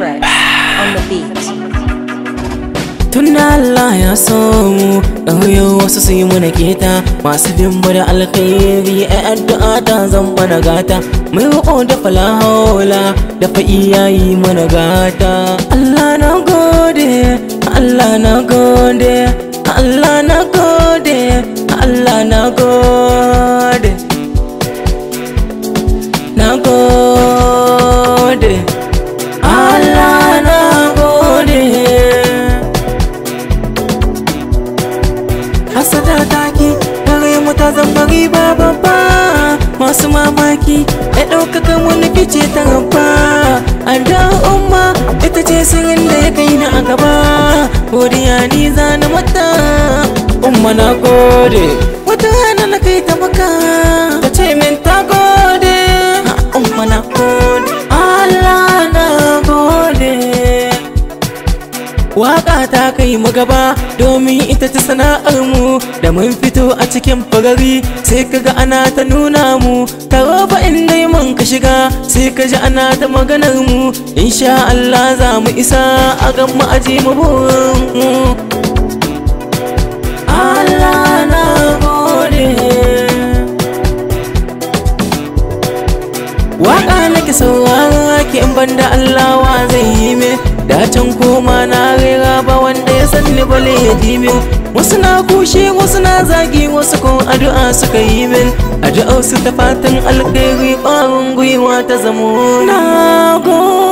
T-Rex on the beat. Tun Allah ya so mu, ɗauyo wasu su yi mana keta, masu bin mu da alkhairi, ai addu'a ta zan mana gata. Mai roƙo da falahola, da fa iyayi mana gata. Allah na gode, Allah na gode, Allah na gode, Allah na gode. Na gode, Allah na gode. Hasada taki kare mu ta zama riba babba, masu mamaki ya ɗaukaka mu nufi ce ta gaba. Addu'a umma ita ce sirrin da ya kai na a gaba, godiya ni za na mata. Umma na gode, wata rana na kai ta maka, ta ce min ta gode. Umma na gode, Allah na gode. Waka ta kai mu gaba domin ita ta sana'ar mu, da mun fito a cikin fagari sai kaga ana ta nuna mu. Taro fa in dai mun ka shiga sai ka ji ana ta maganar mu. Insha Allah za mu isa a gan mu aji mu burin mu. Allah na gode. Waka nake saurara ki in banda Allah wa zai yi min. Da can koma na rera ba wanda ya san ni bale ya ji min. Wasu na kushe, wasu na zagi, wasu ko addu'a suka yi min. Addu'ar su ta fatan alkhairi, ƙwarin gwiwa ta zamo. Na gode.